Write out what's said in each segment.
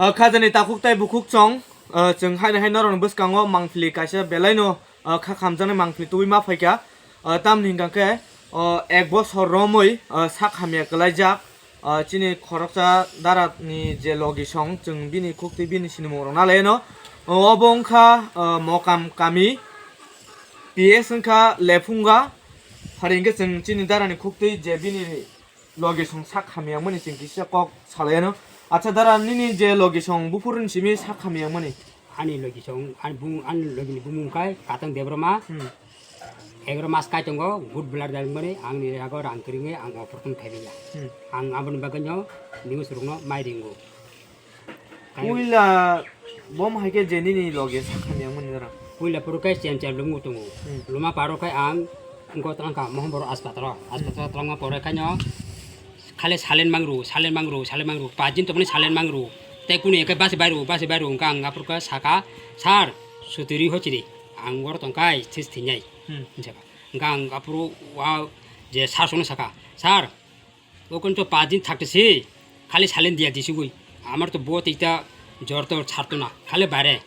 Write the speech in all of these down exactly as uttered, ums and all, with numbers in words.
O khajani takhuk tei bukhuk chong, o chwng haino hai norokni bwskango mangpili kaisa belaino, o kha khamjaknai mangpili tubui ma phaikha. O tamni hwnkha khe, o ek bosor romwi, o sak hamya kwlaijak, o chini khoroksa darani je logi song, chwng bini khuk tei bini sinimung rok nalaino. O obo wngkha, o Mokam kami, P S wngkha Lephunga. Hari hwnkhe chwng chini darani khuk tei je bini logi song sak hamya wngmani chwng kisa kok salai ano. Acha dara, nini je logi song buphuruni simi sak hamya wngmani? Ani logi song, ani bumung, ani logini bumung khai Katang Debbarma. Hmm. Egaroh mas kai tongo, good blood dalmani, angni yago rang kwrwngwi ang operation khaimanya. Hmm. Ang aboni bagwino news rokno mai ringo. Puila bom hai khe je nini loge sak hamya wngmani dara? Puila phuru khe chenchar lwmwi tongo. Hmm. Lwma paro khe ang wngkha twlang kha Mohonboro haspatalo. Haspatalo twlangma pore khaino khali salen mangru, salen mangru, salen mangru. Pajin tongmani salen mangru. Tei kunu ekhe basi bairu, basi bairu wngkha ang aphuru khe saka, "Sir, sutiri hochiri. Ang oro tongkai, this thinai." Hmm. Hinsa kha. Wngkha ang aphuru wa je sir sono saka, "Sir, o kon to pajin thakte si, khali salen dia disigwi. Amar to bo tei ta jor to charto na, khali bare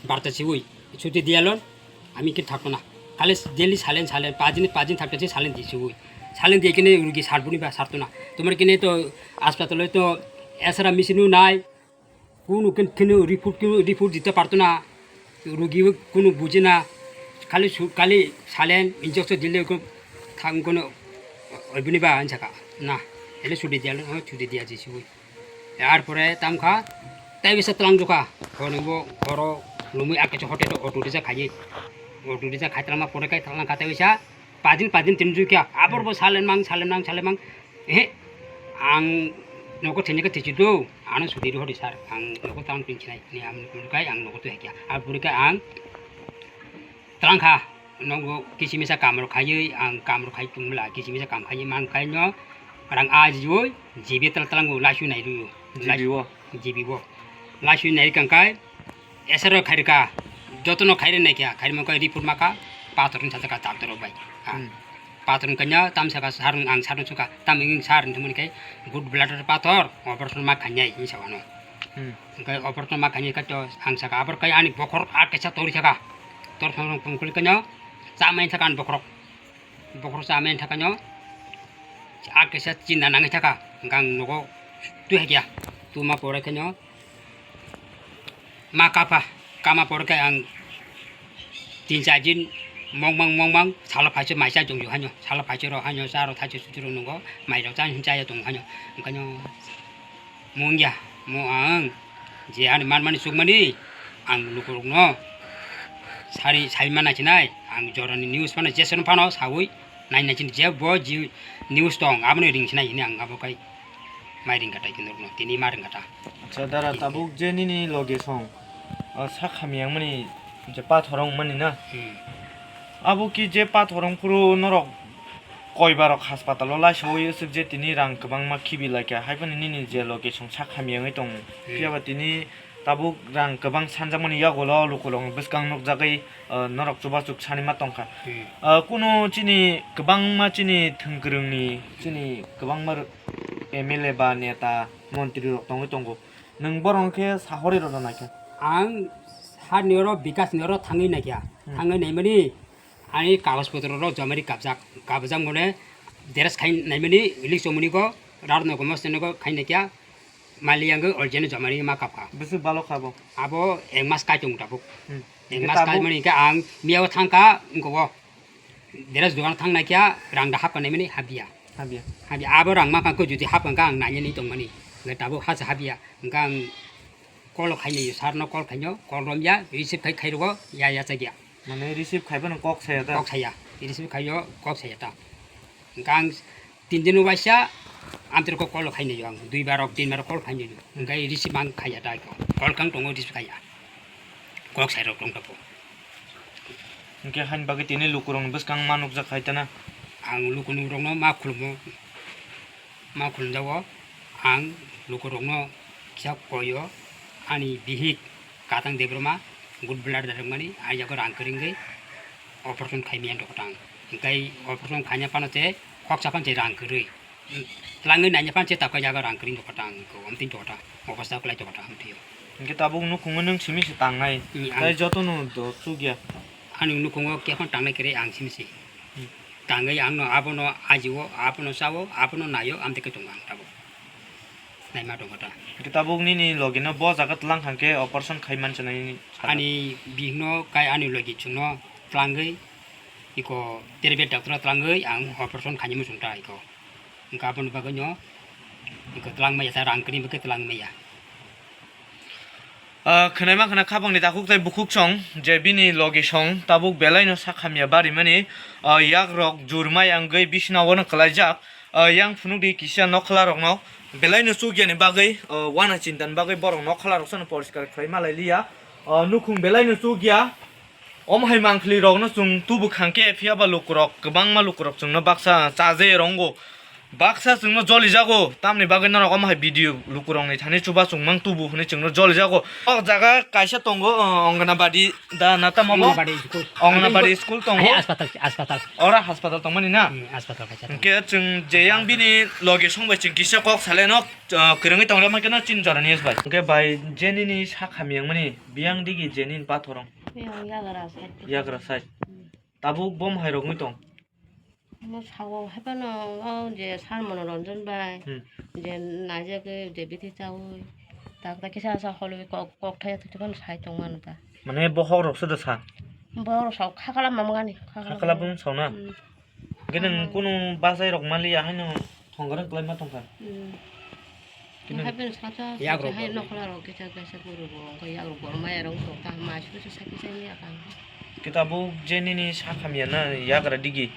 barta sigwi. Chuti dialon, ami kin thakto na. Khali daily salen, salen, pajin, pajin thakte si salen disigwi. Salen dia kene rugi sarbuni ba sarto na. Tomar kene to haspatalo to esra misinu nai." Kunu ken-, kenu report, kenu report dita parto na, rugi kunu buji na, khali su-, khali salen injection dile ko thang kono oibuni ba ansa ka na, ele sudi dia lo, sudi dia ji sui. Ar pore tam kha, tai bisa tlang juka, kono bo oro lumui ake hotel auto risa khaji, auto risa khai tlang ma pore kai tlang kha tai bisa, Pajin, pajin tin jui kya. Abor bo salen mang, salen mang, salen mang. Eh, ang nogo thini ka tichi do. Ano sudi ro di sir. Ang nogo tang pin chinai. Ni am kai ang nogo tu hekya. Abor ka ang tlang kha. Nogo kisi misa kamro khayui, ang kamro khai tungla. Kisi misa kam khayui mang kai no. Rang a jui, jibi tal talangu, lasu nai ru. Jibi wo. Jibi wo. Lasu nai kang kai. Esero khairika, jotono khairi naikha, khairi mangkha report maka, pathor ni sajaka doctor bai. Ha. Hmm. Pathor ni kanya, tam saka sar ang sar suka, tam ing sar ni thumuni kai, good blood pathor, operation ma khanyai, ni sawano. Hmm. Kai operation ma khanyai ka to, ang saka, abor kai ani bokhor, a kesa tori saka, tor song song pungkul kanya, chamai saka an bokhorok. Bokhorok chamai thakano, a kesa chinda nangwi thaka, hwnkhe ang nogo twi hakya, twma pore kheno ma kapha, kama pore khe ang tin char din mokmang mokmang salo phaiso mai chai tongyo hanyo, salo phaiso rok hanyo cha rok thaicho chuchu rok nungo, mai rok cha hin chaya tongo hanyo, hwnkhe no. Mungya, mo ang je ani manmani chukmani, ang lukurokno sari, sai mana chinai, ang jorani news phano jeseno phano saui nai nai chini je bo ji news tong, abono ring sinai hini ang abo kai mai ring kata kinurno, tini ma ring kata. Acha, dara, tabuk je nini loge song, o sak hamya wngmani je pathor wngmani na? Hmm. Abo ki je pathor wngphuru norok koi barok haspatalo laisoui aswk je tini rang kwbangma khibi laikha, hai phano nini je location sak hamya wngwi tongo. Hmm. Phiya ba tini tabuk rang kwbang sanjakmani yagulo lukurokni bwskang nukjagwi, ah, norok chubachu sani ma tongkha. Hmm. Ah, kunu chini kwbangma chini thwngkwrwngni, chini kwbangma M L A ba neta, montri rok tongwi tongo. Nwng borok khe sahori rwna naikha? Ang sani oro Bikas ni oro thangwi naikha. Hmm. Thangwi naimani ani kagoj potro rok jomari kapjak. Kapjak mone dress khai naimani ilik chomoni go rar nogo mos nogo khai naikha. Mali yang original jomari ma kapkha. Bisi balo khabo? Abo ek mas kai tongo tabuk. Hmm. Ek mas kai mani khe ang miya o thangkha wngko o. Dress dogan thang naikha, rang da hapkha naimani habya. Habya. Habya. Abo rang ma kangkhe jodi hapkha ang nainani tongmani. Hwnkhe tabuk hasa habya. Hwnkhe ang call khainai, sir no call khainai, call romya, receive khai khairokgo, ya, ya chakya. Mane receive khaiphano kok saya ta? Kok saya. Receive khaio, kok saya ta. Hwnkhe ang tin din waisa, amtwrwkgo call khainai ang. Dui bar rok, tin bar rok call khainai. Hwnkhe receive ang khaiya ta. Call kang tongo, receive khaiya. Kok sai rok tong tabuk. Hwnkhe haini bagwi tini lukurokni bwskang ma nukjak hai tana? Ang lukurokno ma khulumo, ma khulumjago. Ang lukurokno kisa koio, ani bihik Katang Debbarma good blood rwmani, ani yago rang kwrwngwi operation khaimani ang tongkha tang. Hwnkhe operation khaina phano tei khoksa phano tei rang kwrwi. Tlangwi naina phano tei takha yago rang kwrwngwi tongkha tang, omtwi tongkha tang, obosta kwlai tongkha tang, hamtwio. Hwnkhe tabuk nukhungo nwng simi se tangnai. Hmm, ang- Tei jotono do chukya. Ani nukhungo kephang tangnai kwrwi ang simi se. Hmm. Tangwi ang no abono ajio, abono chao, abono naio, amtwi khe tongo ang tabuk. Naima tongkha ta. Hwnkhe tabuk nini logi no bo jaga tlang hwnkhe operation khai man chinai nini sakha. Ani bihik no kai ani logi chwngno tlangwi iko private doctor o tlangwi ang operation khainai muchung ta iko. Hwnkhe aboni bagwi no iko tlang maya ta, rang kwrwi bagwi tlang maya. Ah, khwnaima khwna khabangni takhuk tei bukhuk song je bini logi song tabuk belai no sak hamya barimani, ah, yak rok jurmai wngwi bisina o no kwlaijak. Ah, yang phunuk di kisa nokhola rok no belai no chukya ni bagwi, ah, wana chinta ni bagwi borok nokhola rok sano poriskar khlai ma lai liya. Ah, nukhung belai no chukya. Omo hai mangpili rok no chwng tubu khang khe, phiya ba luku rok, kwbangma luku rok chwng no baksa chaje rongo. Baksa chwng no joli jago, tamni bagwi norok omo hai video luku rok ni thani chuba chwng mang tubu hwnwi chwng no joli jago. O jaga kaisa tongo, uh, Anganabadi da na tamo bo? Anganabadi school. Anganabadi school tongo. Hai, aspatal, aspatal. Ora haspatal tongmani na? Hmm, aspatal kaisa tongo. Hwnkhe chwng je yang bini logi song bai chwng kisa kok salai no, uh, kwrwngwi tong rwma khe no chini jora ni bai. Hwnkhe bai je nini sak hamya wngmani biyang digi je nini pathorong. Yang yagra side. Yagra side. Hmm. Tabuk bom hai rok wngwi tong. Mo sao hai phano o je sar Monoranjan bai, hmm, je naijagwi je bithi chaui, tak tak kisa sa holwi kok, kok thaya thwi phano sai tong mano ta. Mane bokhok rok se da sa? Bokhok rok sao khakala mamgani, khakala. Khakala bung sao na? Hmm. Hwnkhe nwng, hmm, kunu bachai rok mali ya haino thongkoreng kwlaima tongkha. Hmm. Kino- Hai phano sacha, yak rok sacha hai borok. Nokhola rok kisa kaisa guru bo, wngkha yak rok borok maya rok wngkha, tamo aswk se sakhe sai maya kha. Khe tabuk je nini sak hamya na yagra digi.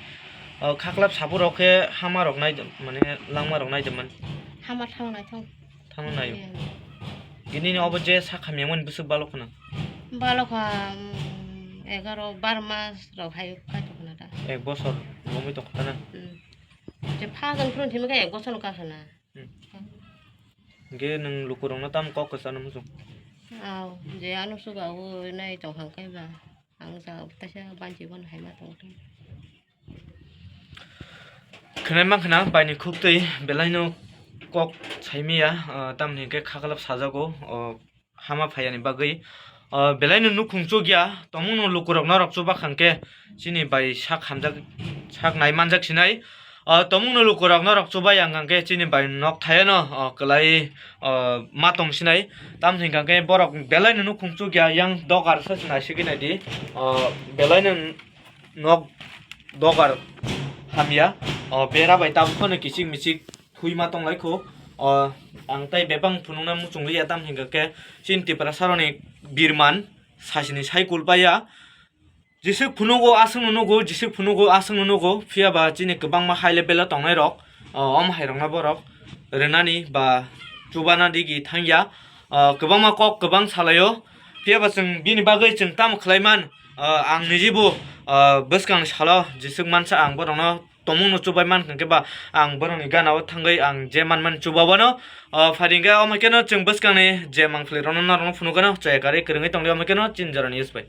O khaklap sabu rok khe hama rok nai, mane langma rok nai de man. Hama thang nai thang. Thang nai. Iya. Nini obo je sak hamya mani bwswk balok khna? Balok kha, um, egaro bar mas rok hai kaitor khna da. Ek bosor romwi tong khna na? Hmm. Je pha jan phuru thimi khe ek bosor no ka khna. Hmm. Hwnkhe nwng lukurokno tamo kok kwchano muchung? Aw, je ano chubaui nai tongkha khe ba, ang ja taisa banchi bono hai ma tongkha. Khwnai mankha na baini khuktwi belaino kok saimaya, ah, tamni hwnkhe khaklap sajago, oh, hama phaiyani bagwi, ah, belaino nukhung chukya, tongmungno lukurok norok chubak hwnkhe chini bai sak hamjak, sak nai manjak sinai. Ah, tongmungno lukurok norok chubai ang hwnkhe chini bai nok thayano, ah, kwlai, ah, ma tong sinai. Tamni hwnkhe borok belaino nukhung chukya, yang dogar sa se naisigwi naidi. Ah, belaino nok dogar hamya. Ah, bera bai tabuk phano kichik michik thwi ma tong lai kho. O, ang tei bebak phunukna muchung liya, tam hingka khe chini Tiprasa rokni birman sasini cycle paiya. Jisik phunugo aswkno nugo, jisik phunugo aswkno nugo, phiya ba chini kwbangma high level o tongnai rok, o, omo hai rokno borok rwnani ba chubana digi thangya. O, kwbangma kok kwbang salaio, phiya ba chwng bini bagwi chwng tamo khlai man, o, ang nijibo, o, bwskangni salo jisik mansa ang borokno tongmungno chubai mankha khe ba ang borokni gana o thangwi ang je manmani chuba wano. O, phaidi hwnkhe omo khe no chwng bwskangni je mangpili rokno norokno phunukgano chaya karwi kwrwngwi tongdi omo khe no chini jorani news bai.